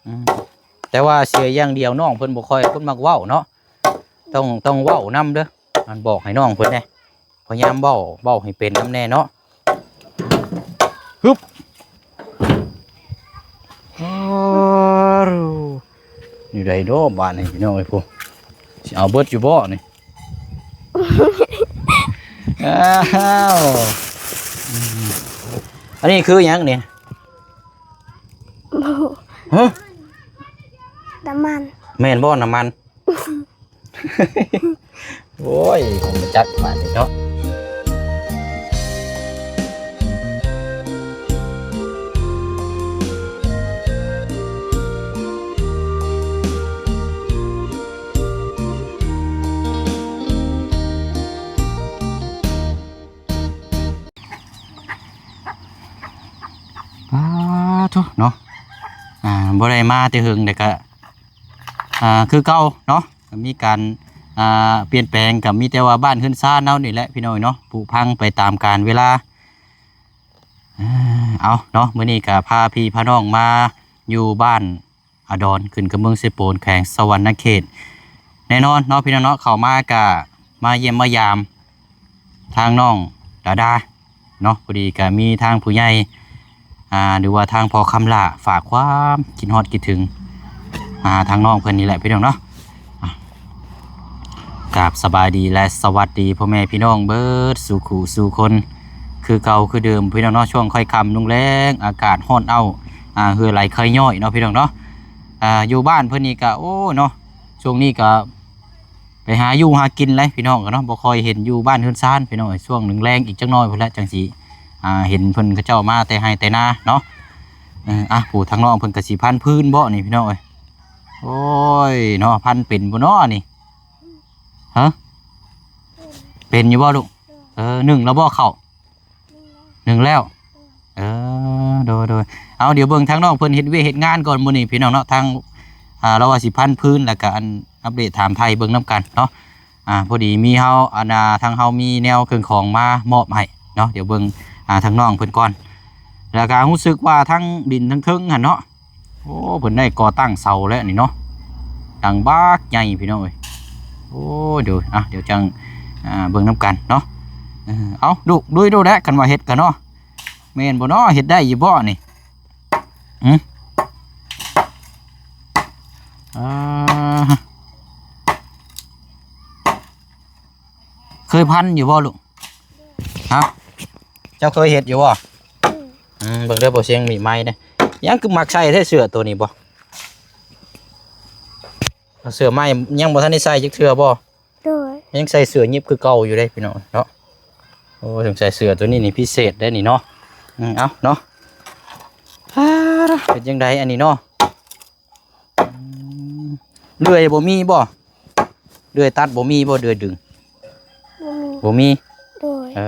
ອືມ ແຕ່ວ່າເສຍຢ່າງດຽວ ນ້ອງເພິ່ນບໍ່ຄ່ອຍຄົນມັກເວົ້າເນາະ ຕ້ອງ ຕ້ອງເວົ້ານຳເດີ ອັນ ບອກໃຫ້ນ້ອງເພິ່ນແດ່ ພະຍາຍາມເວົ້າ ເວົ້າໃຫ້ເປັນນຳແດ່ເນາະ. ຮຶບ ອ້າວ ຢູ່ໃດເນາະບາດນີ້ ພີ່ນ້ອງເອີຍ ພຸ້ນ ຊິເອົາເບິດຢູ່ບໍ່ນີ້? ອ້າວ ອັນນີ້ຄືຫຍັງນີ້? ບໍ່ ຮະ? ນ້ຳມັນ ແມ່ນບໍ່ນ້ຳມັນ? ໂອ້ຍ ຄົງຈະຈັກບາດນີ້ເນາະ. ປາໂທ້ເນາະ ອ່າ ບໍ່ໄດ້ມາແຕ່ເຫິງ ແຕ່ກະ ອ່າ ຄືເກົ່າເນາະ ກະມີການ ອ່າ ປ່ຽນແປງ ກະມີແຕ່ວ່າບ້ານເຮືອນຊານເຮົານີ້ແຫຼະ ພີ່ນ້ອງເນາະ ຜຸພັງໄປຕາມການເວລາ. ເອົາເນາະ ມື້ນີ້ກະພາພີ່ພານ້ອງມາຢູ່ບ້ານ ອາດອນ ຂຶ້ນກັບເມືອງເຊໂປນ ແຂວງສະຫວັນນະເຂດ ແນ່ນອນເນາະ ພີ່ນ້ອງເນາະ ເຂົ້າມາກະມາຢ້ຽມມາຢາມທາງນ້ອງດາດາເນາະ ພໍດີກະມີທາງຜູ້ໃຫຍ່ ອ່າ ຫຼືວ່າທາງພໍ່ຄຳຫຼ້າ ຝາກຄວາມຄິດຮອດຄິດເຖິງ ຫາທາງນ້ອງເພິ່ນນີ້ແຫຼະ ພີ່ນ້ອງເນາະ. ກາບສະບາຍດີ ແລະ ສະຫວັດດີພໍ່ແມ່ພີ່ນ້ອງເບິດສູ່ຄູ່ສູ່ຄົນ ຄືເກົ່າຄືເດີມ ພີ່ນ້ອງເນາະ ຊ່ວງຄ່ອຍຄ່ຳລຸງແລງ ອາກາດຮ້ອນເອົ້າ ອ່າ ເຫື່ອໄຫຼໄຄຍ້ອຍເນາະ ພີ່ນ້ອງເນາະ. ອ່າ ຢູ່ບ້ານເພິ່ນນີ້ກະ ໂອ້ ເນາະ ຊ່ວງນີ້ກະໄປຫາຢູ່ຫາກິນແຫຼະ ພີ່ນ້ອງເນາະ ບໍ່ຄ່ອຍເຫັນຢູ່ບ້ານເຮືອນຊານ ພີ່ນ້ອງເອີຍ ຊ່ວງແລງໆ ອີກຈັກໜ້ອຍພຸ້ນແຫຼະ ຈັ່ງຊິ ອ່າ ເຫັນເພິ່ນເຂົາເຈົ້າມາແຕ່ໄຮ່ແຕ່ນາເນາະ. ເອີ ອ່ະ ຜູ້ທາງນ້ອງເພິ່ນກະຊິພັນພື້ນບໍ່ນີ້ ພີ່ນ້ອງເອີຍ ໂອ້ຍ ເນາະ ພັນເປັນບໍ່ເນາະນີ້? ຮະ ເປັນຢູ່ບໍ່ລູກ? ເອີ ໜຶ້ງແລ້ວບໍ່ເຂົ້າ? ໜຶ້ງແລ້ວ ເອີ ໂດຍໆ ເອົາ ດຽວເບິ່ງທາງນ້ອງເພິ່ນເຮັດວຽກເຮັດງານກ່ອນມື້ນີ້ ພີ່ນ້ອງເນາະ ທາງ ອ່າ ລາວວ່າຊິພັນພື້ນ ແລ້ວກະ ອັນ ອັບເດດຖາມໄຖ່ເບິ່ງນຳກັນເນາະ. ອ່າ ພໍດີມີເຮົາ ອັນ ອ່າ ທາງເຮົາມີແນວເຄື່ອງຂອງມາມອບໃຫ້ເນາະ ດຽວເບິ່ງ ອ່າ ທາງນ້ອງເພິ່ນກ່ອນ ແລ້ວກະຮູ້ສຶກວ່າທາງດິນທາງເທິງຫັ້ນເນາະ ໂອ້ ເພິ່ນໄດ້ກໍ່ຕັ້ງເສົາແລ້ວນີ້ເນາະ ຕັ້ງບັກໃຫຍ່ ພີ່ນ້ອງເອີຍ ໂອ້ ດຽວ ອ່ະ ດຽວຈັ່ງ ອ່າ ເບິ່ງນຳກັນເນາະ. ເອີ ເອົາ ລູກ ລຸຍໂລດແຫຼະ ຄັນວ່າເຮັດກະເນາະ ແມ່ນບໍ່ເນາະ ເຮັດໄດ້ຢູ່ບໍ່ນີ້? ຫື ອ່າ ເຄີຍພັນຢູ່ບໍ່ລູກ? ຮະ ເຈົ້າເຄີຍເຮັດຢູ່ບໍ່? ອືມ ອືມ ເບິ່ງເດີ ບໍ່ສຽງມີໄມ້ເດ້ ຫຍັງຄືມັກໃສ່ແທ້ເສື້ອໂຕນີ້ບໍ່? ເອົາເສື້ອໃໝ່ ຍັງບໍ່ທັນໄດ້ໃສ່ຈັກເທື່ອບໍ່? ໂດຍ ຍັງໃສ່ເສື້ອຫຍິບຄືເກົ່າຢູ່ເດ້ພີ່ນ້ອງເນາະ. ໂອ້ ສົງໄສເສື້ອໂຕນີ້ນີ້ພິເສດໄດ໋ນີ້ເນາະ. ອືມ ເອົາເນາະ ເປັນຈັ່ງໃດອັນນີ້ເນາະ? ອືມ ເລື່ອຍບໍ່ມີບໍ່? ເລື່ອຍຕັດບໍ່ມີບໍ່? ເລື່ອຍດຶງ ບໍ່ມີ ບໍ່ມີ. ໂດຍ ເອີ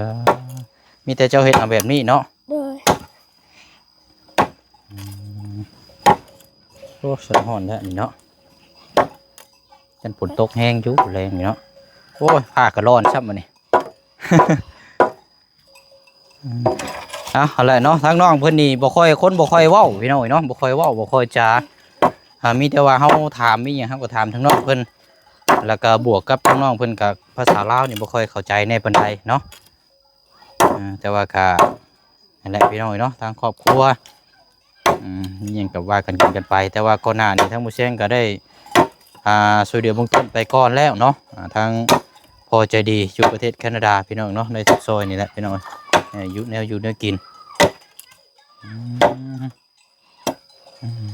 ມີແຕ່ເຈົ້າເຮັດເອົາແບບນີ້ເນາະ. ໂດຍ ອືມ ໂອ້ ສະຮ້ອນແທ້ນີ້ເນາະ. ຈັ່ນຝົນຕົກແຮງຢູ່ແລງນີ້ເນາະ. ໂອ້ຍ ຜ້າກະຮ້ອນຊ້ຳບັດນີ້. ອືມ ເອົາ ຫັ້ນແຫຼະເນາະ ທາງນ້ອງເພິ່ນນີ້ບໍ່ຄ່ອຍ ຄົນບໍ່ຄ່ອຍເວົ້າພີ່ນ້ອງເອີຍເນາະ ບໍ່ຄ່ອຍເວົ້າ ບໍ່ຄ່ອຍຈາ. ອ່າ ມີແຕ່ວ່າເຮົາຖາມ ມີຫຍັງເຮົາກໍຖາມທາງນ້ອງເພິ່ນ ແລ້ວກໍບວກກັບທາງນ້ອງເພິ່ນກໍພາສາລາວນີ້ບໍ່ຄ່ອຍເຂົ້າໃຈແດ່ປານໃດເນາະ. ອ່າ ແຕ່ວ່າກໍ ນັ້ນແຫຼະພີ່ນ້ອງເອີຍເນາະ ທາງຄອບຄົວ ອືມ ມີຫຍັງກໍວ່າກັນ ກັນໄປ. ແຕ່ວ່າກ່ອນໜ້ານີ້ທາງໝູ່ແຊງກໍໄດ້ ອ່າ ຊ່ວຍເຫຼືອເບື້ອງຕົ້ນໄປກ່ອນແລ້ວເນາະ. ອ່າ ທາງພໍ່ໃຈດີຢູ່ປະເທດແຄນາດາພີ່ນ້ອງເນາະ ໄດ້ຊອກຊ່ອຍນີ້ແຫຼະພີ່ນ້ອງເອີຍ ເອີ ຢູ່ແນວຢູ່ແນວກິນ. ອືມ ອືມ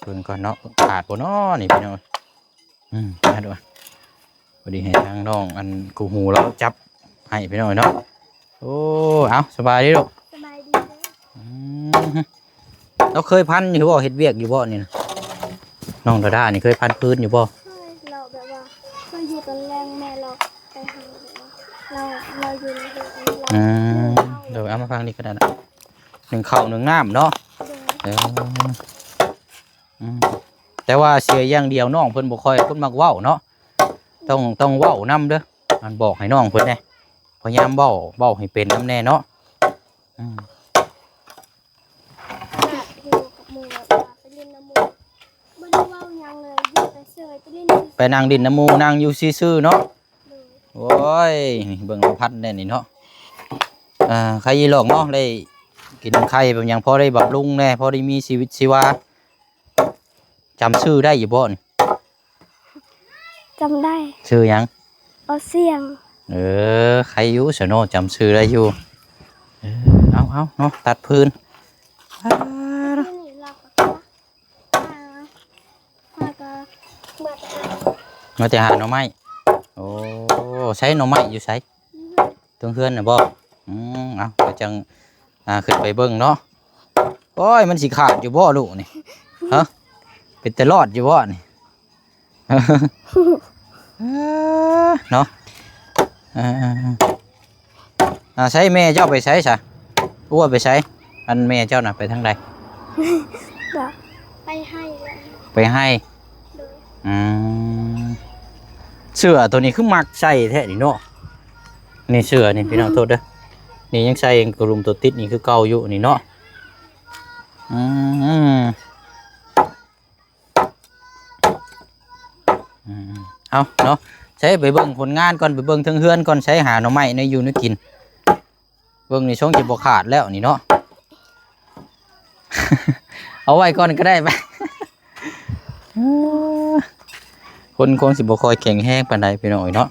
ເບິ່ງກ່ອນເນາະ ຂາດບໍ່ເນາະນີ້ພີ່ນ້ອງ. ອືມ ມາດູ ພໍດີໃຫ້ທາງນ້ອງອັນຄູ່ຫູລາວຈັບໃຫ້ພີ່ນ້ອງເນາະ. ໂອ້ ເອົາ ສະບາຍດີລູກ. ສະບາຍດີເດີ. ອືມ ລາວເຄີຍພັນຢູ່ບໍ່? ເຮັດວຽກຢູ່ບໍ່ນີ້ນະ? ນ້ອງດາດານີ້ເຄີຍພັນພື້ນຢູ່ບໍ່? ເຄີຍ ລາວແບບວ່າເຄີຍຢູ່ຕອນແລງແມ່ລາວໄປຫາ ແບບວ່າລາວ ລາວຢູ່ໃນເຮືອນ ອືມ ລາວ ໂດຍ ເອົາມາຟັງນີ້ກໍໄດ້ນະ ໜຶ້ງເຂົ້າໜຶ້ງນ້ຳເນາະ. ໂດຍ ເອີ ອືມ ແຕ່ວ່າເສຍຢ່າງດຽວ ນ້ອງເພິ່ນບໍ່ຄ່ອຍຄົນມັກເວົ້າເນາະ ຕ້ອງ ຕ້ອງເວົ້ານຳເດີ ອັນ ບອກໃຫ້ນ້ອງເພິ່ນແດ່ ພະຍາຍາມເວົ້າ ເວົ້າໃຫ້ເປັນນຳແດ່ເນາະ. ອືມ ນີ້ແຫຼະ ວ່າໄປຫຼິ້ນນຳໝູ່ ບໍ່ໄດ້ເວົ້າຫຍັງເລີຍ ຢູ່ແຕ່ເຊີຍ ໄປຫຼິ້ນຊື່ໆ ໄປນັ່ງຫຼິ້ນນຳໝູ່ ນັ່ງຢູ່ຊື່ໆເນາະ. ໂດຍ. ໂອ້ຍ ເບິ່ງລະພັດແດ່ນີ້ເນາະ. ອ່າ ໄຄຢູ່ຫຼອກເນາະ ໄດ້ກິນໄຂ່ເປັນຫຍັງ ພໍໄດ້ບຳລຸງແດ່ ພໍໄດ້ມີຊີວິດຊີວາ. ຈຳຊື່ໄດ້ຢູ່ບໍ່ນີ້? ຈຳໄດ້. ຊື່ຫຍັງ? ບໍ່ສຽງ. ເອີ ໄຄຢູ່ຊະເນາະ ຈຳຊື່ໄດ້ຢູ່. ເອີ ເອົາໆເນາະ ຕັດຟືນ. ມາແຕ່ຫາໜໍ່ໄມ້. ໂອ້ ໃສໜໍ່ໄມ້ຢູ່ໃສ? ເທິງເຮືອນນະບໍ່? ອືມ ເອົາ ກໍຈັ່ງ ອ່າ ຂຶ້ນໄປເບິ່ງເນາະ. ໂອ້ຍ ມັນຊິຂາດຢູ່ບໍ່ລູກນີ້? ຮະ? ເປັນຕາລອດຢູ່ບໍ່ນີ້? ເອີ ເນາະ ເອີ ເອີ ເອີ ອ່າ ໃສແມ່ເຈົ້າໄປໃສຊະ? ອ້ວນໄປໃສ? ອັນແມ່ເຈົ້ານະໄປທາງໃດ? ໄປໄຮ່ແຫຼະ. ໄປໄຮ່? ໂດຍ. ອືມ ເສື້ອໂຕນີ້ຄືມັກໃສ່ແທ້ນີ້ເນາະ. ນີ້ເສື້ອນີ້ ພີ່ນ້ອງ ໂທດເດີ ນີ້ຍັງໃສ່ກະດຸມໂຕຕິດນີ້ຄືເກົ່າຢູ່ນີ້ເນາະ. ອືມ ອືມ ເອົາເນາະ ໃສໄປເບິ່ງຜົນງານກ່ອນ ໄປເບິ່ງເທິງເຮືອນກ່ອນ ໃສຫາໜໍ່ໄມ້ແນວຢູ່ແນວກິນ. ເບິ່ງນີ້ຊົງຊິບໍ່ຂາດແລ້ວນີ້ເນາະ. ເອົາໄວ້ກ່ອນກໍໄດ້ໄປ. ຄົນຄົງຊິບໍ່ຄ່ອຍແຂງແຮງປານໃດພີ່ນ້ອງເອີຍເນາະ.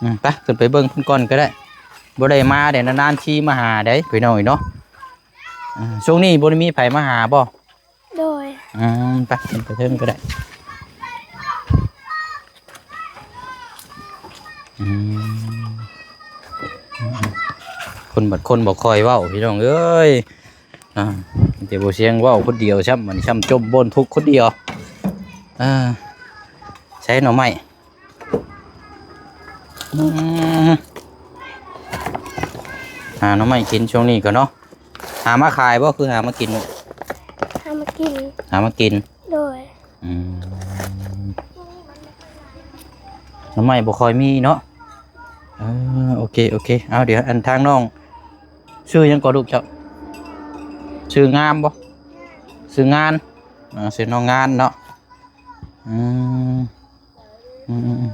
ອືມ ໄປ ຂຶ້ນໄປເບິ່ງເພິ່ນກ່ອນກໍໄດ້. ບໍ່ໄດ້ມາເດ້ ນານໆທີມາຫາໄດ໋ພີ່ນ້ອງເອີຍເນາະ. ອືມ ຊ່ວງນີ້ບໍ່ໄດ້ມີໃຜມາຫາບໍ່? ໂດຍ. ອືມ ໄປ ຂຶ້ນໄປເທິງກໍໄດ້. ອືມ ຄົນບັດຄົນບໍ່ຄ່ອຍເວົ້າພີ່ນ້ອງເອີຍ. ອ່າ ມີແຕ່ບໍ່ສຽງເວົ້າຄົນດຽວຊ້ຳ ມັນຊ້ຳຈົມບ່ອນທຸກຄົນດຽວ. ອ່າ ໃຊ້ໜໍ່ໄມ້ ອືມ ຫາໜໍ່ໄມ້ກິນຊ່ວງນີ້ກ່ອນເນາະ. ຫາມາຂາຍບໍ່ ຄືຫາມາກິນ? ຫາມາກິນ. ຫາມາກິນ. ໂດຍ. ອືມ ໜໍ່ໄມ້ບໍ່ຄ່ອຍມີເນາະ. ເອີ ໂອເຄ ໂອເຄ ເອົາ ດຽວ ອັນ ທາງນ້ອງ ຊື່ຫຍັງກໍລູກເຈົ້າ? ຊື່ງາມບໍ່? ຊື່ງານ. ເອີ ຊື່ນ້ອງງານເນາະ. ອືມ ອືມ ອືມ ອືມ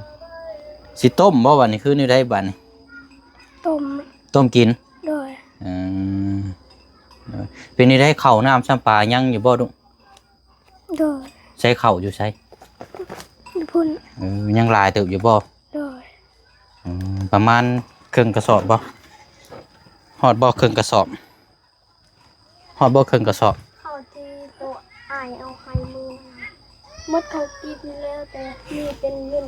ຊິຕົ້ມບໍ່ບັດນີ້? ຄືແນວໃດບັດນີ້? ຕົ້ມ. ຕົ້ມກິນ? ໂດຍ. ເອີ ເປັນແນວໃດ ເຂົ້ານ້ຳຊ້ຳປາຍັງຢູ່ບໍ່ລູກ? ໂດຍ. ໃສ່ເຂົ້າຢູ່ໃສ? ຢູ່ພຸ້ນ. ເອີ ຍັງຫຼາຍເຕີບຢູ່ບໍ່? ໂດຍ. ອືມ ປະມານເຄິ່ງກະສອບບໍ່? ຮອດບໍ່ເຄິ່ງກະສອບ? ຮອດບໍ່ເຄິ່ງກະສອບ? ເຂົ້າທີ່ໂຕອ້າຍເອົາໃຫ້ມື້ນັ້ນ ໝົດເຂົ້າກິນແລ້ວ ແຕ່ມີເປັນເງິນ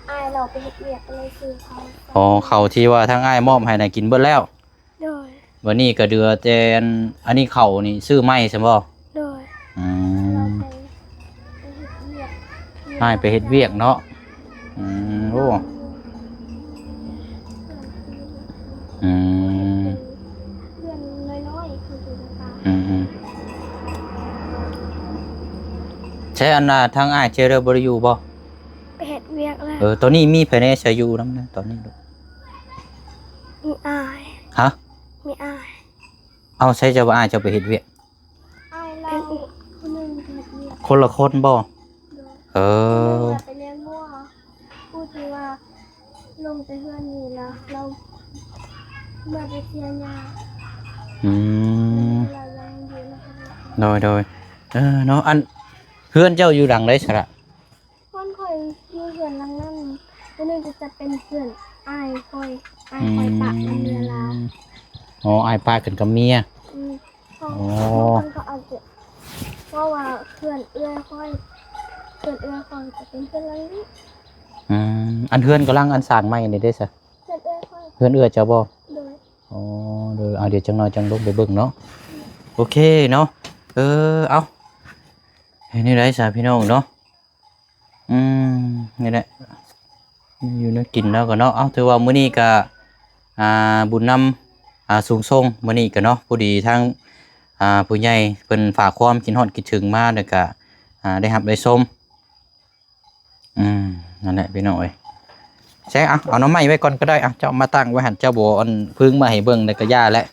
ອ້າຍເຮົາໄປເຮັດວຽກ ກໍເລີຍຊື້ເຂົ້າ. ອໍ ເຂົ້າທີ່ວ່າທາງອ້າຍມອບໃຫ້ນະ ກິນເບິດແລ້ວ. ໂດຍ. ບັດນີ້ກໍເຫຼືອແຕ່ອັນ ອັນນີ້ເຂົ້ານີ້ຊື້ໃໝ່ຊັ້ນບໍ່? ໂດຍ. ອືມ ເຮົາໄປ ໄປເຮັດວຽກ ອ້າຍໄປເຮັດວຽກເນາະ. ອືມ ໂອ້ ອືມ ເຮືອນນ້ອຍໆ ຄືຢູ່ໃນປ່າ. ອືມ ອືມ ໃຊ້ອັນນ່າ ທາງອ້າຍເຈເລີບໍ່ໄດ້ຢູ່ບໍ່? ໄປເຮັດວຽກແລ້ວ. ເອີ ຕອນນີ້ມີໃຜແດ່ຊະຢູ່ນຳນະ ຕອນນີ້ລູກ? ມີອ້າຍ. ຮະ? ມີອ້າຍ. ເອົາ ໃສເຈົ້າວ່າອ້າຍເຈົ້າໄປເຮັດວຽກ? ອ້າຍລາວຜູ້ໜຶ່ງເຮັດວຽກ. ຄົນລະຄົນບໍ່? ໂດຍ. ເອີ ຜູ້ໜຶ່ງລະໄປລ້ຽງງົວ ຜູ້ທີ່ວ່າລົງແຕ່ເຮືອນນີ້ລະ ລາວເມືອໄປເສຍຫຍ້າ. ອືມ ລາວຍັງຢູ່ນະ. ໂດຍ ໂດຍ. ເອີ ເນາະ ອັນ ເຮືອນເຈົ້າຢູ່ຫຼັງໃດຊະລະ? ເຮືອນຂ້ອຍຢູ່ເຮືອນຫຼັງນັ້ນ ຕົວນີ້ກໍຈະເປັນເຮືອນອ້າຍຂ້ອຍ ອ້າຍຂ້ອຍປະນຳເມຍລາວ. ອໍ ອ້າຍປະກັນກັບເມຍ. ອືມ ເພາະ ອໍ ເພິ່ນກໍເອົາ ເພາະວ່າເຮືອນເອື້ອຍຂ້ອຍ ເຮືອນເອື້ອຍຂ້ອຍຈະເປັນເຮືອນຫຼັງນີ້. ອືມ ອັນເຮືອນກຳລັງອັນສ້າງໃໝ່ນີ້ເດ້ຊະ? ເຮືອນເອື້ອຍຂ້ອຍ. ເຮືອນເອື້ອຍເຈົ້າບໍ່? ໂດຍ. ອໍ ໂດຍ. ເອົາ ດຽວຈັກໜ້ອຍຈັ່ງລົງໄປເບິ່ງເນາະ. ໂອເຄເນາະ. ເອີ ເອົາ ເຮັດແນວໃດຊະພີ່ນ້ອງເນາະ. ອືມ ນີ້ແຫຼະ ຢູ່ແນວກິນແລ້ວກໍເນາະ. ເອົ້າ ຖືວ່າມື້ນີ້ກໍ ອ່າ ບຸນນຳ ອ່າ ສູງສົ່ງມື້ນີ້ກໍເນາະ. ພໍດີທາງ ອ່າ ຜູ້ໃຫຍ່ເພິ່ນຝາກຄວາມຄິດຮອດຄິດເຖິງມາ ແລ້ວກໍ ອ່າ ໄດ້ຮັບໄດ້ຊົມ. ອືມ ນັ້ນແຫຼະພີ່ນ້ອງເອີຍ. ແຊະ ເອົາ ເອົາໜໍ່ໄມ້ໄວ້ກ່ອນກໍໄດ້. ເອົາ ເຈົ້າມາຕັ້ງໄວ້ຫັ້ນ ເຈົ້າບໍ່ ອັນ ຟຶງມາໃຫ້ເບິ່ງ ແລ້ວກໍຢ່າແຫຼະ.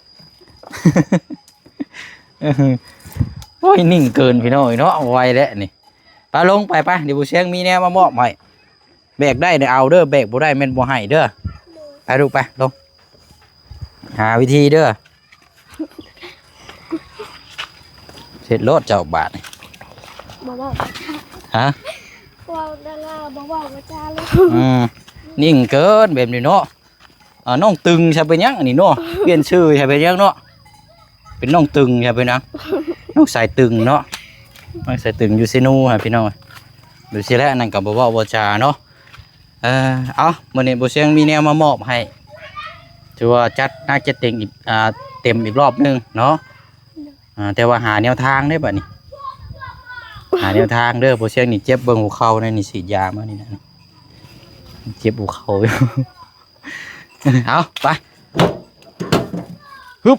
ເອີ ໂອ້ຍ ນິ່ງເກີນພີ່ນ້ອງເອີຍເນາະ ໄວແລ້ວນີ້. ໄປລົງໄປ ໄປ ດຽວຜູ້ຊຽງມີແນວມາມອບໃຫ້. ແບກໄດ້ເດີເອົາເດີ ແບກບໍ່ໄດ້ແມ່ນບໍ່ໃຫ້ເດີ. ໄປລູກໄປ ລົງ ຫາວິທີເດີ. ເຮັດໂລດເຈົ້າບາດນີ້. ບໍ່ເວົ້າ ຮະ? ເວົ້າແຕ່ລາວ ບໍ່ເວົ້າບໍ່ຈາເລີຍ. ອືມ ນິ່ງເກີນແບບນີ້ເນາະ. ອ່າ ນ້ອງຕຶງໃຊ່ເປັນຫຍັງອັນນີ້ເນາະ ປ່ຽນຊື່ໃຊ່ເປັນຫຍັງເນາະ ເປັນນ້ອງຕຶງໃຊ່ເປັນຫຍັງ ນ້ອງສາຍຕຶງເນາະ ນ້ອງສາຍຕຶງຢູ່ເຊໂນຫັ້ນພີ່ນ້ອງ. ດູຊິແຫຼະ ອັນນັ້ນກໍບໍ່ເວົ້າບໍ່ຈາເນາະ. ເອີ ເອົາ ມື້ນີ້ບໍ່ຊຽງມີແນວມາມອບໃຫ້ ຖືວ່າຈັດໜັກຈັດເຕັມອີກ ອ່າ ເຕັມອີກລອບໜຶ່ງເນາະ. ອ່າ ແຕ່ວ່າຫາແນວທາງເດ້ບັດນີ້ ຫາແນວທາງເດີ. ບໍ່ຊຽງນີ້ເຈັບເບິ່ງຫົວເຂົ່າໃນນີ້ ສີດຢາມານີ້ນະ ເຈັບຫົວເຂົ່າຢູ່. ເອົາ ໄປ ຮຶບ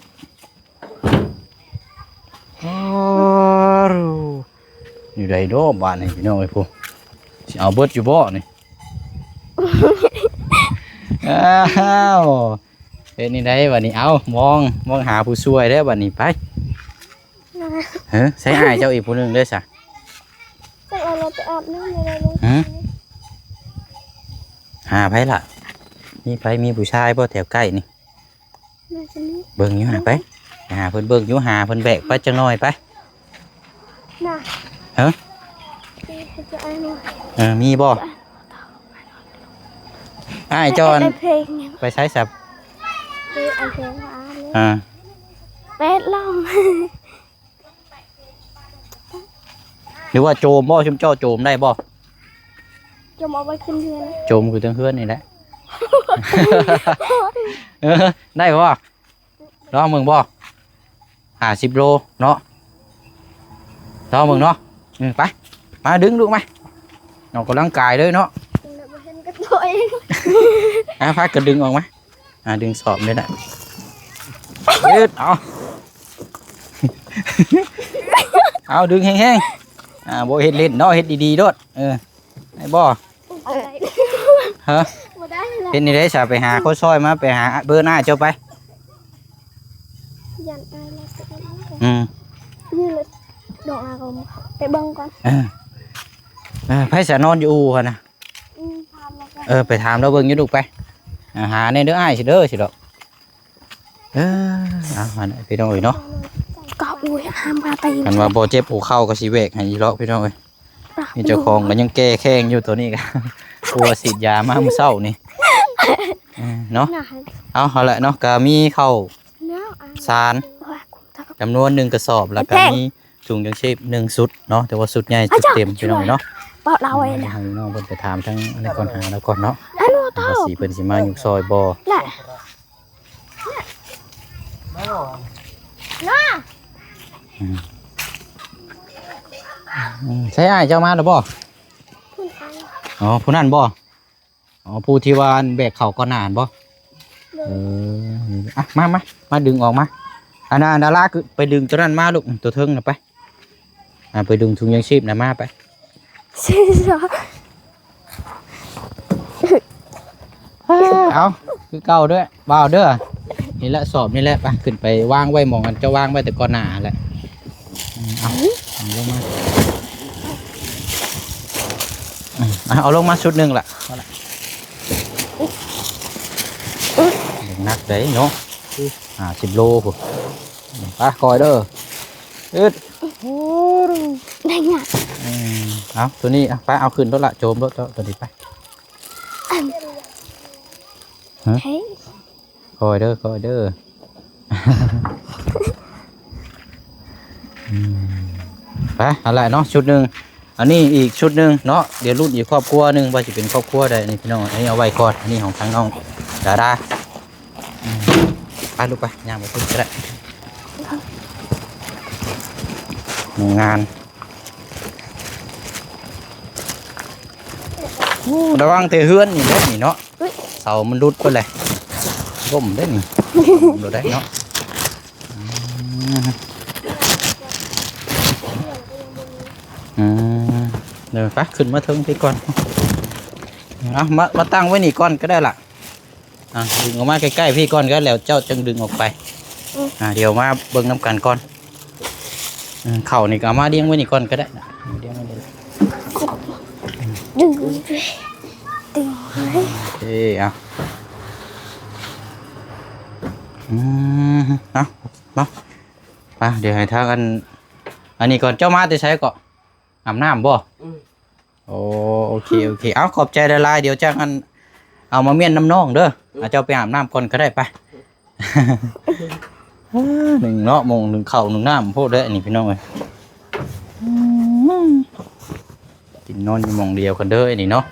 ໂອ້ ຢູ່ໃດເນາະບາດນີ້ພີ່ນ້ອງເອີຍ ພຸ້ນ ຊິເອົາເບິດຢູ່ບໍ່ນີ້? ອ້າວ ເຮັດນີ້ໄດ໋ບາດນີ້. ເອົາ ມອງ ມອງຫາຜູ້ຊ່ວຍເດ້ບາດນີ້ ໄປ. ເອີ ໃສ່ອ້າຍເຈົ້າອີກຜູ້ໜຶ່ງເດ້ຊະ. ຈັກເອົາລາວໄປອາບນ້ຳໃຫ້ລາວເລີຍ. ຫື? ຫາໃຜລະ? ມີໃຜ ມີຜູ້ຊາຍບໍ່ແຖວໃກ້ນີ້? ໜ້າຈະມີ. ເບິ່ງຢູ່ຫາໄປ ໄປຫາເພິ່ນເບິ່ງຢູ່ ຫາເພິ່ນແບກໄປຈັກໜ້ອຍໄປ. ນະ. ຮະ? ເອີ ມີບໍ່? ອ້າຍຈອນ ໄປໃສສັບ? ອ່າ ເປັດລອງ ຫຼືວ່າໂຈມບໍ່? ຊຸມເຈົ້າໂຈມໄດ້ບໍ່? ໂຈມເອົາໄວ້ຂຶ້ນເຮືອນ ໂຈມຄືເທິງເຮືອນນີ້ແຫຼະ. ເອີ ໄດ້ບໍ່? ລອງເບິ່ງບໍ່? ຫ້າສິບໂລເນາະ ລອງເບິ່ງເນາະ. ອືມ ໄປ ມາດຶງລູກມາ ອອກກຳລັງກາຍເລີຍເນາະ. ບໍ່ເຫັນກັບໂຕເອງ ອ່າ ພາກັນດຶງອອກມາ. ອ່າ ດຶງສອບນີ້ແຫຼະ ເອີ ເອົາ ເອົາ ດຶງແຮງໆ. ອ່າ ບໍ່ເຮັດຫຼິ້ນເນາະ ເຮັດດີໆໂລດ. ເອີ ໄດ້ບໍ່? ຮະ? ບໍ່ໄດ້ລະ. ເຮັດນີ້ໄດ້ສະ ໄປຫາຄົນຊ່ອຍມາ ໄປຫາເບີນອ້າຍເຈົ້າໄປ. ຢ້ານອ້າຍລະ. ອືມ ນີ້ລະ ດອກອາກອມ ໄປເບິ່ງກ່ອນ. ເອີ ເອີ ໃຜສະນອນຢູ່ອູ່ຫັ້ນນະ? ອືມ ຖາມລາວກ່ອນ. ເອີ ໄປຖາມລາວເບິ່ງຢູ່ລູກໄປ. ອ່າ ຫາແດ່ເດີອ້າຍຊິເດີ ຊິດອກ. ເອີ ເອົາ ຫັ້ນແຫຼະພີ່ນ້ອງເອີຍເນາະ. ກໍ ໂອ້ຍ ຫ້າມພາໄປ ຄັນວ່າບໍ່ເຈັບຫົວເຂົ່າກໍຊິແຫວກໃຫ້ອີ່ເລາະພີ່ນ້ອງເອີຍ. ນີ້ເຈົ້າຂອງກໍຍັງແກ້ແຂ້ງຢູ່ ໂຕນີ້ກໍ ກວາສີດຢາມາມື້ເຊົ້ານີ້. ເອີ ເນາະ ເອົາ ຫັ້ນແຫຼະເນາະ ກໍມີເຂົ້າສານຈຳນວນໜຶ່ງກະສອບ ແລ້ວກໍມີຖົງຍັງຊີບໜຶ່ງຊຸດເນາະ ແຕ່ວ່າຊຸດໃຫຍ່ຊຸດເຕັມພີ່ນ້ອງເນາະ. ເວົ້າລາວໄວ້ນະ ໃຫ້ນ້ອງເພິ່ນໄປຖາມທາງອັນນີ້ກ່ອນ ຫາລາວກ່ອນເນາະ ວ່າຊິເພິ່ນຊິມາຍຸກຊອຍບໍ່. ອືມ ອືມ ໃຊ້ອ້າຍເຈົ້າມາແລ້ວບໍ່? ຜູ້ນັ້ນ ອໍ ຜູ້ນັ້ນບໍ່? ອໍ ຜູ້ທີ່ວ່າແບກເຂົ້າກ່ອນໜ້າຫັ້ນບໍ່? ໂດຍ ເອີ ອ່ະ ມາ ມາ ມາດຶງອອກມາ. ອັນນັ້ນ ອັນດາລາ ຄືໄປດຶງຕົວນັ້ນມາລູກ ຕົວເທິງນະໄປ. ອ່າ ໄປດຶງຖົງຍັງຊີບນະມາໄປ. ເອົາ ຄືເກົ່າເດີ ບ່າວເດີ. ນີ້ແຫຼະ ສອບນີ້ແຫຼະ ໄປ ຂຶ້ນໄປວາງໄວ້ໝ່ອງອັນເຈົ້າວາງໄວ້ແຕ່ກ່ອນໜ້າຫັ້ນແຫຼະ. ອືມ ເອົາ ເອົາລົງມາ ອືມ ເອົາ ເອົາລົງມາຊຸດໜຶ່ງລະ ພໍລະ. ໜັກເດ້ເນາະ ຫ້າສິບໂລພຸ້ນ. ໄປ ຄ່ອຍເດີ ອຶດ ໂອ້ ໄດ້ຫຍັງ? ອືມ ເອົາ ໂຕນີ້ ເອົາ ໄປ ເອົາຂຶ້ນໂລດລະ ໂຈມໂລດ ໂຕນີ້ໄປ. ຮະ? ເຮີ້ຍ ຄ່ອຍເດີ ຄ່ອຍເດີ. ອືມ ໄປ ຫັ້ນແຫຼະເນາະ ຊຸດໜຶ່ງ. ອັນນີ້ອີກຊຸດໜຶ່ງເນາະ ດຽວລຸ້ນອີກຄອບຄົວໜຶ່ງ ວ່າຊິເປັນຄອບຄົວໃດນີ້ພີ່ນ້ອງ. ອັນນີ້ເອົາໄວ້ກ່ອນ ອັນນີ້ຂອງທາງນ້ອງດາດາ. ອືມ ໄປລູກໄປ ຍ່າງໄປພຸ້ນກໍໄດ້ ໂຮງງານ. ໂອ້ ລະວັງແຕ່ເຮືອນນີ້ເນາະ ນີ້ເນາະ. ອຸ້ຍ ເສົາມັນຫຼຸດໄປເລີຍ ລົ້ມເດ້ນີ້ ລົ້ມໂລດໄດ້ເນາະ. ອືມ ອືມ ເດີ ໄປ ຂຶ້ນມາເທິງພີ້ກ່ອນ. ເອົາ ມາ ມາຕັ້ງໄວ້ນີ້ກ່ອນກໍໄດ້ລະ. ອ່າ ດຶງອອກມາໃກ້ໆພີ້ກ່ອນກໍແລ້ວ ເຈົ້າຈຶ່ງດຶງອອກໄປ. ອືມ ອ່າ ດຽວມາເບິ່ງນຳກັນກ່ອນ. ອືມ ເຂົ້ານີ້ກໍເອົາມາລຽງໄວ້ນີ້ກ່ອນກໍໄດ້ນະ ລຽງໄວ້ນີ້ ດຶງ ດຶງໄວ້ ເອີ ເອົາ ອືມ ເອົາ ມາ ມາ ດຽວໃຫ້ທາງອັນ ອັນນີ້ກ່ອນ ເຈົ້າມາແຕ່ໃສເກາະ? ອາບນ້ຳບໍ່? ອືມ ໂອ້ ໂອເຄ ໂອເຄ ເອົາ ຂອບໃຈຫຼາຍໆ ດຽວຈັ່ງອັນ ເອົາມາມ້ຽນນຳນ້ອງເດີ ອືມ ອາ ເຈົ້າໄປອາບນ້ຳກ່ອນກໍໄດ້ ໄປ ໜຶ່ງເນາະ ໝ່ອງໜຶ່ງເຂົ້າໜຶ່ງນ້ຳໂພດເດ້ ອັນນີ້ພີ່ນ້ອງເອີຍ ອືມ ກິນນອນຢູ່ໝ່ອງດຽວກັນເດີ ອັນນີ້ເນາະ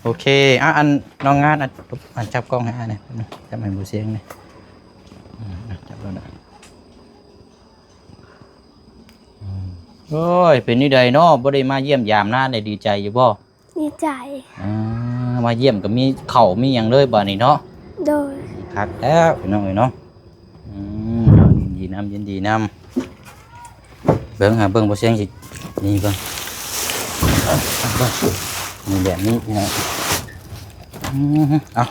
ໂອເຄ ອ່ະ ອັນນ້ອງງານ ອັນ ອັນຈັບກ້ອງໃຫ້ອ້າຍແດ່ ຈັບໃຫ້ບໍ່ສຽງແດ່ ອືມ ຈັບແລ້ວນະ ອືມ ໂອ້ຍ ເປັນແນວໃດເນາະ ບໍ່ໄດ້ມາຢ້ຽມຢາມນານ ໄດ້ດີໃຈຢູ່ບໍ່? ດີໃຈ ອ່າ ມາຢ້ຽມກໍມີເຂົ້າມີຫຍັງເລີຍບາດນີ້ເນາະ ໂດຍ ຄັກແລ້ວພີ່ນ້ອງເອີຍເນາະ ອືມ ຍິນດີນຳ ຍິນດີນຳ ເບິ່ງຫາເບິ່ງ ບໍ່ສຽງຊິ ນີ້ເບິ່ງ ນີ້ແບບນີ້ພີ່ນ້ອງ ອືມ ເອົາ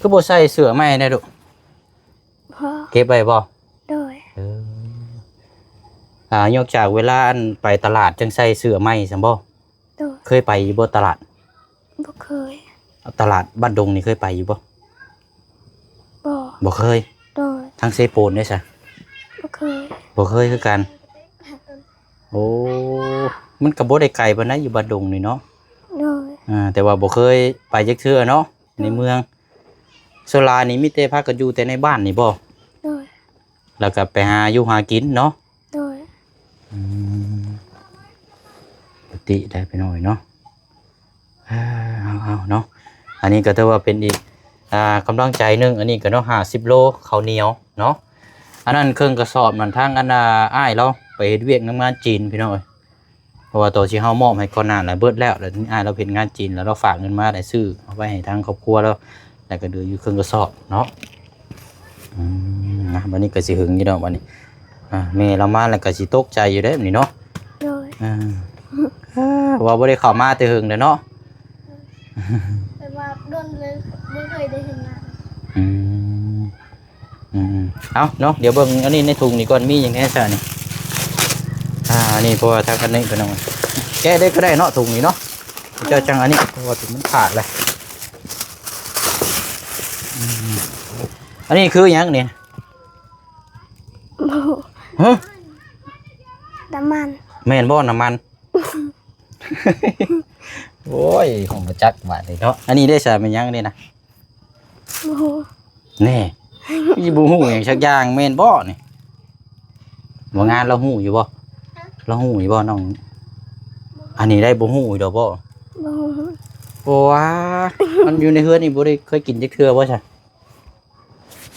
ຄືບໍ່ໃສ່ເສື້ອໃໝ່ແດ່ລູກ? ບໍ່ ເກັບໄວ້ບໍ່? ໂດຍ ເອີ ອ່າ ນອກຈາກເວລາອັນໄປຕະຫຼາດຈັ່ງໃສ່ເສື້ອໃໝ່ຊັ້ນບໍ່? ໂດຍ ເຄີຍໄປຢູ່ບໍ່ຕະຫຼາດ? ບໍ່ເຄີຍ ຕະຫຼາດບ້ານດົງນີ້ເຄີຍໄປຢູ່ບໍ່? ບໍ່ ບໍ່ເຄີຍ ໂດຍ ທາງເຊໂປນເດ້ຊະ? ບໍ່ເຄີຍ ບໍ່ເຄີຍຄືກັນ ໂອ້ ມັນກໍບໍ່ໄດ້ໄກປານໃດຢູ່ບ້ານດົງນີ້ເນາະ ໂດຍ ອ່າ ແຕ່ວ່າບໍ່ເຄີຍໄປຈັກເທື່ອເນາະ ໃນເມືອງ ສ່ວນຫຼາຍນີ້ມີແຕ່ພາກັນຢູ່ແຕ່ໃນບ້ານນີ້ບໍ່? ໂດຍ ແລ້ວກໍໄປຫາຢູ່ຫາກິນເນາະ ໂດຍ ອືມ ປົກກະຕິໄດ້ໄປໜ້ອຍເນາະ ເອົາ ເອົາເນາະ ອັນນີ້ກໍຖືວ່າເປັນອີກ ອ່າ ກຳລັງໃຈໜຶ່ງ ອັນນີ້ກໍເນາະ ຫ້າສິບໂລ ເຂົ້າໜຽວເນາະ ອັນນັ້ນເຄິ່ງກະສອບນັ້ນ ທາງອັນ ອ່າ ອ້າຍລາວໄປເຮັດວຽກນຳງານຈີນ ພີ່ນ້ອງເອີຍ ເພາະວ່າຕອນທີ່ເຮົາມອບໃຫ້ກ່ອນໜ້ານະ ເບິດແລ້ວ ແລ້ວອ້າຍລາວເຮັດງານຈີນ ແລ້ວລາວຝາກເງິນມາໄດ້ຊື້ເອົາໄວ້ໃຫ້ທາງຄອບຄົວລາວ ແລ້ວກໍເຫຼືອຢູ່ເຄິ່ງກະສອບເນາະ ອືມ ນະ ບັດນີ້ກໍຊິຫຶງຢູ່ດອກບັດນີ້ ອ່າ ແມ່ລາວມາແລ້ວກໍຊິຕົກໃຈຢູ່ເດ້ບັດນີ້ເນາະ ໂດຍ ອ່າ ວ່າບໍ່ໄດ້ເຂົ້າມາແຕ່ຫຶງແລ້ວເນາະ ແຕ່ວ່າດົນເລີຍບໍ່ເຄີຍໄດ້ເຫັນໜ້າ ອືມ ອືມ ເອົາເນາະ ດຽວເບິ່ງອັນນີ້ໃນຖົງນີ້ກ່ອນ ມີຫຍັງແດ່ຊະນີ້ ອ່າ ອັນນີ້ເພາະວ່າທາງອັນນີ້ພີ່ນ້ອງ ແກະໄດ້ກໍໄດ້ເນາະ ຖົງນີ້ເນາະ ເຈົ້າຈັ່ງອັນນີ້ ເພາະວ່າຖົງມັນຂາດແລ້ວ ອືມ ອັນນີ້ຄືຫຍັງນີ້? ບໍ່ຮູ້ ຮະ? ນ້ຳມັນ ແມ່ນບໍ່ນ້ຳມັນ? ໂອ້ຍ ຄົງບໍ່ຈັກບາດນີ້ເນາະ ອັນນີ້ເດ້ຊະ ແມ່ນຫຍັງນີ້ນະ? ບໍ່ຮູ້ ແນ່ ມີບໍ່ຮູ້ຫຍັງສັກຢ່າງແມ່ນບໍ່ນີ້? ບໍ່ງານລາວຮູ້ຢູ່ບໍ່? ລາວຮູ້ຢູ່ບໍ່ນ້ອງ? ອັນນີ້ໄດ້ບໍ່ຮູ້ຢູ່ດອກບໍ່? ບໍ່ຮູ້ ໂອ້ ອັນຢູ່ໃນເຮືອນນີ້ບໍ່ໄດ້ເຄີຍກິນຈັກເທື່ອບໍ່ຊະ?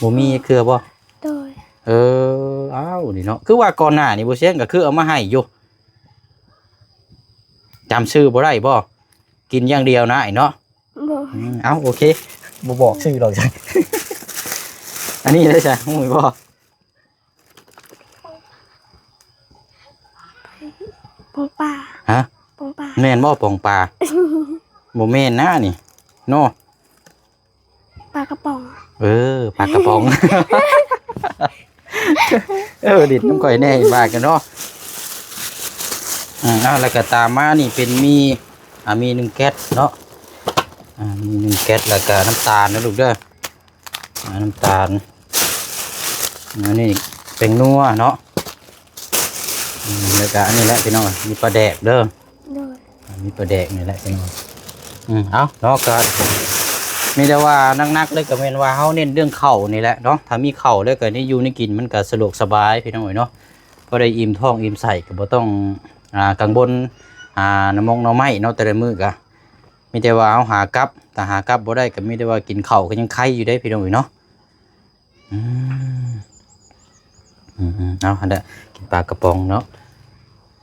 ບໍ່ມີຈັກເທື່ອບໍ່? ໂດຍ ເອີ ອ້າວ ນີ້ເນາະ ຄືວ່າກ່ອນໜ້ານີ້ບໍ່ຊຽງກໍຄືເອົາມາໃຫ້ຢູ່ ຈຳຊື່ບໍ່ໄດ້ບໍ່? ກິນຢ່າງດຽວນະ ອ້າຍເນາະ ບໍ່ ອືມ ເອົ້າ ໂອເຄ ບໍ່ບອກຊື່ດອກ ອັນນີ້ເດ້ຊະ ຮູ້ບໍ່? ປອງປາ ຮະ? ປອງປາ ແມ່ນບໍ່ປອງປາ? ບໍ່ແມ່ນນະນີ້ເນາະ ປາກະປ໋ອງ ເອີ ປາກະປ໋ອງ ເອີ ຫຼິ້ນນຳຂ້ອຍແດ່ ບາດກັນເນາະ ອືມ ເອົາ ແລ້ວກໍຕາມມານີ້ເປັນໝີ່ ອ່າ ໝີ່ໜຶ້ງແກັດເນາະ ອ່າ ໝີ່ໜຶ້ງແກັດ ແລ້ວກໍນ້ຳຕານນະລູກເດີ ອ່າ ນ້ຳຕານ ອັນນີ້ແປ້ງນົວເນາະ ອືມ ແລ້ວກໍອັນນີ້ແຫຼະພີ່ນ້ອງ ມີປາແດກເດີ ໂດຍ ອ່າ ມີປາແດກນີ້ແຫຼະພີ່ນ້ອງ ອືມ ເອົາເນາະ ກໍມີແຕ່ວ່າໜັກໆເລີຍກໍແມ່ນວ່າເຮົາເນັ້ນເລື່ອງເຂົ້ານີ້ແຫຼະເນາະ ຖ້າມີເຂົ້າແລ້ວກໍໄດ້ຢູ່ໄດ້ກິນ ມັນກໍສະດວກສະບາຍພີ່ນ້ອງເອີຍເນາະ ພໍໄດ້ອີ່ມທ້ອງອີ່ມໄສ້ ກໍບໍ່ຕ້ອງ ອ່າ ກັງວົນ ອ່າ ໜໍ່ມົງໜໍ່ໄມ້ເນາະ ແຕ່ລະມື້ກໍ ມີແຕ່ວ່າເຮົາຫາກັບ ຖ້າຫາກັບບໍ່ໄດ້ກໍມີແຕ່ວ່າກິນເຂົ້າກໍຍັງໄຄຢູ່ເດ້ພີ່ນ້ອງເອີຍເນາະ ອືມ ອືມໆ ເອົາ ຫັ້ນແຫຼະ ກິນປາກະປ໋ອງເນາະ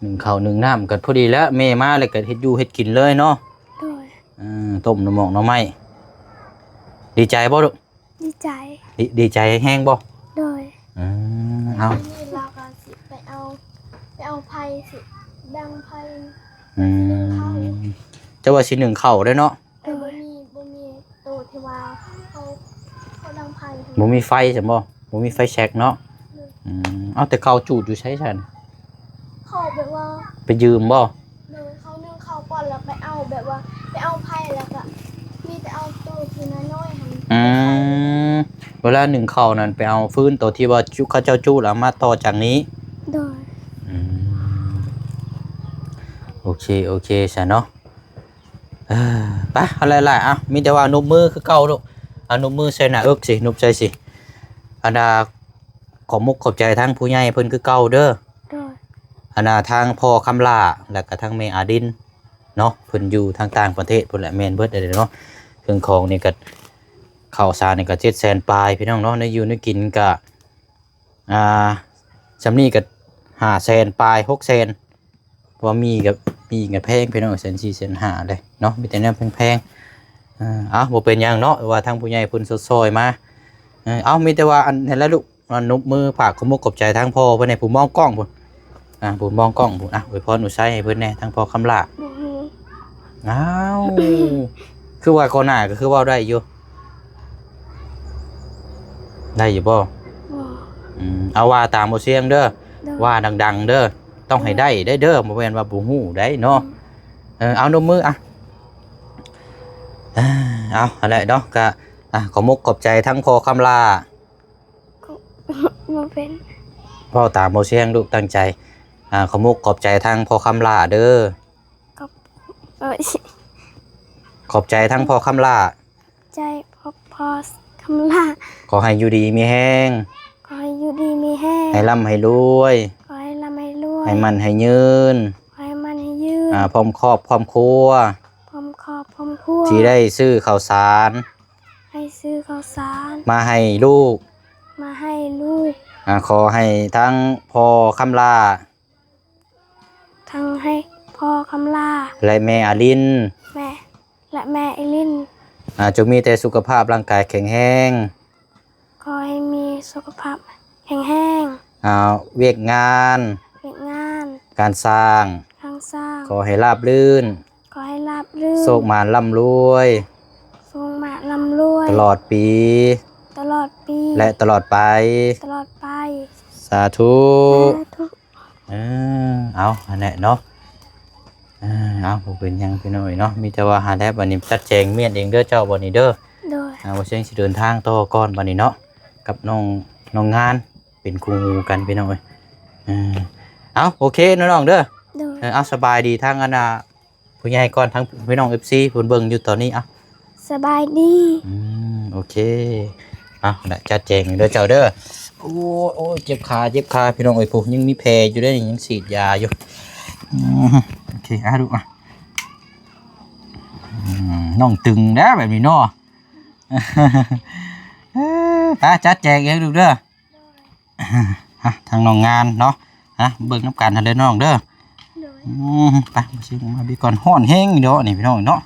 ໜຶ້ງເຂົ້າໜຶ້ງນ້ຳກໍພໍດີແລ້ວ ແມ່ມາແລ້ວກໍເຮັດຢູ່ເຮັດກິນເລີຍເນາະ ໂດຍ ເອີ ຕົ້ມໜໍ່ໝອກໜໍ່ໄມ້ ດີໃຈບໍ່ລູກ? ດີໃຈ ດີ ດີໃຈແຮງບໍ່? ໂດຍ ອືມ ເອົາ ມື້ນີ້ລາວກໍຊິໄປເອົາ ໄປເອົາໄຟ ຊິດັງໄຟ ອືມ ຊິໜຶ້ງເຂົ້າ ເຈົ້າວ່າຊິໜຶ້ງເຂົ້າເດ້ເນາະ ແຕ່ບໍ່ມີ ບໍ່ມີໂຕທີ່ວ່າເຮົາ ເຮົາດັງໄຟ ບໍ່ມີໄຟຊັ້ນບໍ່? ບໍ່ມີໄຟແຊັກເນາະ ໂດຍ ອືມ ເອົາ ແຕ່ເຂົ້າຈູດຢູ່ໃສຊັ້ນ? ໄປຢືມບໍ່? ໂດຍ ເຂົາໜຶ້ງເຂົ້າກ່ອນ ແລ້ວໄປເອົາ ແບບວ່າໄປເອົາໄຜ່ ແລ້ວກະມີແຕ່ເອົາໂຕທີ່ນ້ອຍໆຫັ້ນ. ອືມ ເວລາໜຶ້ງເຂົ້ານັ້ນ ໄປເອົາຟືນໂຕທີ່ວ່າຈຸ ເຂົາເຈົ້າຈຸແລ້ວມາຕໍ່ຈາກນີ້. ໂດຍ. ອືມ ໂອເຄ ໂອເຄຊະເນາະ. ເອີ ໄປ ເອົາຫຼາຍໆ ເອົາ ມີແຕ່ວ່ານົບມືຄືເກົ່າລູກ ເອົານົບມືໃສ່ໜ້າເອິກຊິ ນົບໃສ່ຊິ. ອັນນ່າ ຂອບມຸກຂອບໃຈທາງຜູ້ໃຫຍ່ເພິ່ນຄືເກົ່າເດີ. ໂດຍ. ອັນນ່າ ທາງພໍ່ຄຳຫຼ້າ ແລ້ວກະທາງແມ່ອາດິນເນາະ ເພິ່ນຢູ່ທາງຕ່າງປະເທດພຸ້ນແຫຼະ ແມ່ນເບິດເດ້ເນາະ. ເຄື່ອງຂອງນີ້ກະ ເຂົ້າສານນີ້ກະເຈັດແສນປາຍ ພີ່ນ້ອງເນາະ ແນວຢູ່ແນວກິນກະ ອ່າ ສ່ຳນີ້ກະຫ້າແສນປາຍ ຫົກແສນ ເພາະວ່າໝີ່ກະ ໝີ່ກະແພງ ພີ່ນ້ອງ ແສນສີ່ແສນຫ້າເດ້ເນາະ ມີແຕ່ແນວແພງໆ. ເອີ ເອົາ ບໍ່ເປັນຫຍັງເນາະ ວ່າທາງຜູ້ໃຫຍ່ເພິ່ນຊົດຊ່ອຍມາ. ເອີ ເອົາ ມີແຕ່ວ່າອັນນັ້ນແຫຼະລູກ ອະນຸບມື ຝາກຂອບມຸກຂອບໃຈທາງພໍ່ເພິ່ນໃຫ້ ຜູ້ມອງກ້ອງພຸ້ນ ອາ ຜູ້ມອງກ້ອງພຸ້ນ ອາ ອວຍພອນອວຍໄຊໃຫ້ເພິ່ນແດ່ ທາງພໍ່ຄຳຫຼ້າ. ບໍ່ຮູ້. ອ້າວ ຄືວ່າກ່ອນໜ້າກະຄືເວົ້າໄດ້ຢູ່ ໄດ້ຢູ່ບໍ່? ບໍ່. ອືມ ເອົາວ່າຕາມບໍ່ສຽງເດີ. ໂດຍ. ວ່າດັງໆເດີ ຕ້ອງໃຫ້ໄດ້ໄດ້ເດີ ບໍ່ແມ່ນວ່າບໍ່ຮູ້ໄດ້ເນາະ. ອືມ. ເອີ ເອົານົບມື ອະ ເອົາ ຫັ້ນແຫຼະເນາະ ກະ ອາ ຂອບມຸກຂອບໃຈທາງພໍ່ຄຳຫຼ້າ. ບໍ່ເປັນ. ເວົ້າຕາມບໍ່ສຽງລູກ ຕັ້ງໃຈ. ອາ ຂອບມຸກຂອບໃຈທາງພໍ່ຄຳຫຼ້າເດີ. ຂອບ ເອີຍ ຂອບໃຈທາງພໍ່ຄຳຫຼ້າ. ໃຈພໍ່ ພໍ່ຄຳຫຼ້າ. ຂໍໃຫ້ຢູ່ດີມີແຮງ. ຂໍໃຫ້ຢູ່ດີມີແຮງ. ໃຫ້ລ່ຳໃຫ້ລວຍ. ຂໍໃຫ້ລ່ຳໃຫ້ລວຍ. ໃຫ້ໝັ້ນໃຫ້ຍືນ. ຂໍໃຫ້ໝັ້ນໃຫ້ຍືນ. ອາ ພ້ອມຄອບພ້ອມຄົວ. ພ້ອມຄອບພ້ອມຄົວ. ທີ່ໄດ້ຊື້ເຂົ້າສານ. ໃຫ້ຊື້ເຂົ້າສານ ມາໃຫ້ລູກ. ມາໃຫ້ລູກ. ອາ ຂໍໃຫ້ທັງພໍ່ຄຳຫຼ້າ ທັງໃຫ້ພໍ່ຄຳຫຼ້າ ແລະ ແມ່ອາລິນ ແມ່ ແລະ ແມ່ອາລິນ ອາ ຈົ່ງມີແຕ່ສຸຂະພາບຮ່າງກາຍແຂງແຮງ. ຂໍໃຫ້ມີສຸຂະພາບແຂງແຮງ. ອາ ວຽກງານ ວຽກງານ ການສ້າງ ການສ້າງ ຂໍໃຫ້ລາບລື່ນ. ຂໍໃຫ້ລາບລື່ນ ໂຊກໝານລ່ຳລວຍ ໂຊກໝານລ່ຳລວຍ ຕະຫຼອດປີ ຕະຫຼອດປີ ແລະ ຕະຫຼອດໄປ ຕະຫຼອດໄປ ສາທຸ ສາທຸ. ເອີ ເອົາ ຫັ້ນແຫຼະເນາະ. ເອີ ເອົາ ບໍ່ເປັນຫຍັງພີ່ນ້ອງເອີຍເນາະ ມີແຕ່ວ່າຫັ້ນແຫຼະ ບາດນີ້ຈັດແຈງມ້ຽນເອງເດີເຈົ້າ ບາດນີ້ເດີ. ໂດຍ. ອາ ບໍ່ສຽງຊິເດີນທາງຕໍ່ກ່ອນ ບາດນີ້ເນາະ ກັບນ້ອງ ນ້ອງງານ ເປັນຄູ່ຫູກັນພີ່ນ້ອງເອີຍ. ເອີ ເອົາ ໂອເຄເນາະນ້ອງເດີ. ໂດຍ. ເອີ ເອົາ ສະບາຍດີທາງອັນນ່າ ຜູ້ໃຫຍ່ກ່ອນ ທາງພີ່ນ້ອງເອັຟຊີເພິ່ນເບິ່ງຢູ່ຕອນນີ້. ເອົາ ສະບາຍດີ. ອືມ ໂອເຄ ເອົາ ລະຈັດແຈງເດີເຈົ້າເດີ. ໂອ້ຍ ໂອ້ຍ ເຈັບຂາ ເຈັບຂາ ພີ່ນ້ອງເອີຍ ຜູ້ ຍັງມີແຜຢູ່ເດ້ ຍັງສີດຢາຢູ່. ອືມ ໂອເຄ ເອົາ ລູກ ອະ ອືມ ນ້ອງຕຶງແລ້ວແບບນີ້ເນາະ. ເອີ ໄປ ຈັດແຈງເອງລູກເດີ. ຮະ ທາງນ້ອງງານເນາະ ຮະ ເບິ່ງນຳກັນຫັ້ນເດີນ້ອງເດີ. ໂດຍ. ອືມ ໄປ ມາຊິມາບີກ່ອນ ຮ້ອນແຮງດອກນີ້ພີ່ນ້ອງເນາະ.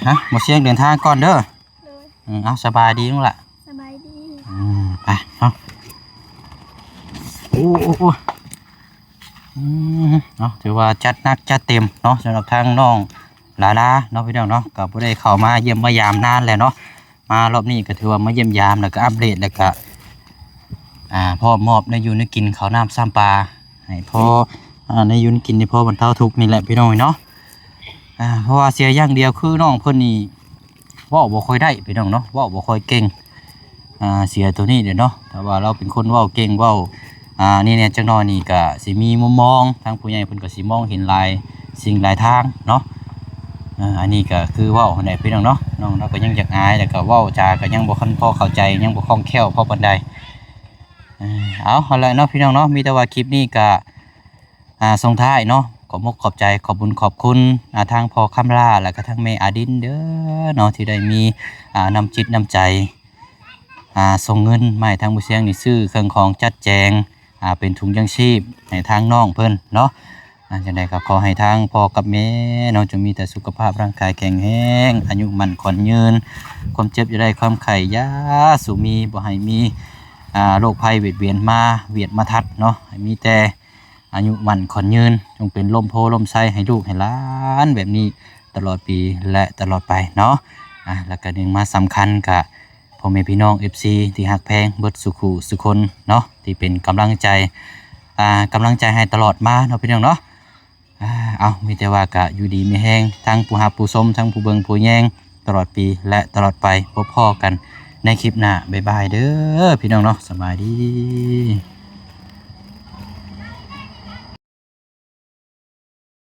ຮະ ມາສຽງເດີນທາງກ່ອນເດີ. ໂດຍ. ອືມ ເອົາ ສະບາຍດີນ້ອງລະ. ສະບາຍດີ. ອືມ ໄປເນາະ. ໂອ້ ໂອ້ ໂອ້ ອືມ ເນາະ ຖືວ່າຈັດໜັກຈັດເຕັມເນາະ ສຳລັບທາງນ້ອງ ລາລາເນາະ ພີ່ນ້ອງເນາະ ກໍບໍ່ໄດ້ເຂົ້າມາຢ້ຽມມາຢາມນານແລ້ວເນາະ. ມາລອບນີ້ກໍຖືວ່າມາຢ້ຽມຢາມ ແລ້ວກໍອັບເດດ ແລ້ວກໍ ອ່າ ພ້ອມມອບແນວຢູ່ແນວກິນ ເຂົ້ານ້ຳຊຳປາ ໃຫ້ພໍ ອ່າ ແນວຢູ່ແນວກິນ ໃຫ້ພໍບັນເທົາທຸກນີ້ແຫຼະ ພີ່ນ້ອງເນາະ. ອ່າ ເພາະວ່າເສຍຢ່າງດຽວຄືນ້ອງເພິ່ນນີ້ ເວົ້າບໍ່ຄ່ອຍໄດ້ພີ່ນ້ອງເນາະ ເວົ້າບໍ່ຄ່ອຍເກັ່ງ. ອ່າ ເສຍໂຕນີ້ແຫຼະເນາະ ຖ້າວ່າລາວເປັນຄົນເວົ້າເກັ່ງ ເວົ້າ ອ່າ ນີ້ແດ່ຈັກໜ້ອຍນີ້ກະຊິມີມຸມມອງ ທາງຜູ້ໃຫຍ່ເພິ່ນກະຊິມອງເຫັນຫຼາຍສິ່ງຫຼາຍທາງເນາະ. ອ່າ ອັນນີ້ກະຄືເວົ້າຫັ້ນແຫຼະພີ່ນ້ອງເນາະ ນ້ອງລາວກະຍັງຢາກອາຍ ແລ້ວກະເວົ້າຈາກະຍັງບໍ່ຄັນພໍເຂົ້າໃຈ ຍັງບໍ່ຄ່ອງແຄ້ວພໍປານໃດ. ເອົາ ຫັ້ນແຫຼະເນາະພີ່ນ້ອງເນາະ ມີແຕ່ວ່າຄລິບນີ້ກະ ອ່າ ສົ່ງທ້າຍເນາະ ຂອບອົກຂອບໃຈ ຂອບບຸນຂອບຄຸນ ອ່າ ທາງພໍ່ຄຳຫຼ້າ ແລ້ວກະທາງແມ່ອາດິນເດີເນາະ ທີ່ໄດ້ມີ ອ່າ ນ້ຳຈິດນ້ຳໃຈ ອ່າ ສົ່ງເງິນມາໃຫ້ທາງບໍ່ສຽງນີ້ ຊື້ເຄື່ອງຂອງຈັດແຈງ ອ່າ ເປັນຖົງຢາງຊີບໃຫ້ທາງນ້ອງເພິ່ນເນາະ. ອ່າ ຈັ່ງໃດກໍຂໍໃຫ້ທາງພໍ່ກັບແມ່ເນາະ ຈົ່ງມີແຕ່ສຸຂະພາບຮ່າງກາຍແຂງແຮງ ອາຍຸໝັ້ນຂວັນຍືນ ຄວາມເຈັບຢ່າໄດ້ ຄວາມໄຂ້ຢ່າສູ່ມີ ບໍ່ໃຫ້ມີ ອ່າ ໂລກໄພບຽດບຽນມາບຽດມາທັດເນາະ ໃຫ້ມີແຕ່ ອາຍຸໝັ້ນຂວັນຍືນ ຈົ່ງເປັນລົມໂພລົມໄຊໃຫ້ລູກໃຫ້ຫຼານແບບນີ້ຕະຫຼອດປີ ແລະ ຕະຫຼອດໄປເນາະ. ອ່າ ແລ້ວກະໜຶ່ງມາສຳຄັນກະ ພ ພໍ່ແມ່ພີ່ນ້ອງ ເອັຟຊີ ທີ່ຮັກແພງເບິດສູ່ຄູ່ສູ່ຄົນເນາະ ທີ່ເປັນກຳລັງໃຈ ອ່າ ກຳລັງໃຈໃຫ້ຕະຫຼອດມາເນາະ ພີ່ນ້ອງເນາະ. ອ່າ ເອົາ ມີແຕ່ວ່າກະຢູ່ດີມີແຮງ ທັງຜູ້ຮັບຜູ້ຊົມ ທັງຜູ້ເບິ່ງຜູ້ແຍງ ຕະຫຼອດປີ ແລະ ຕະຫຼອດໄປ. ພົບພໍ້ກັນໃນຄລິບໜ້າ. ບາຍບາຍເດີ ພີ່ນ້ອງເນາະ. ສະບາຍດີ.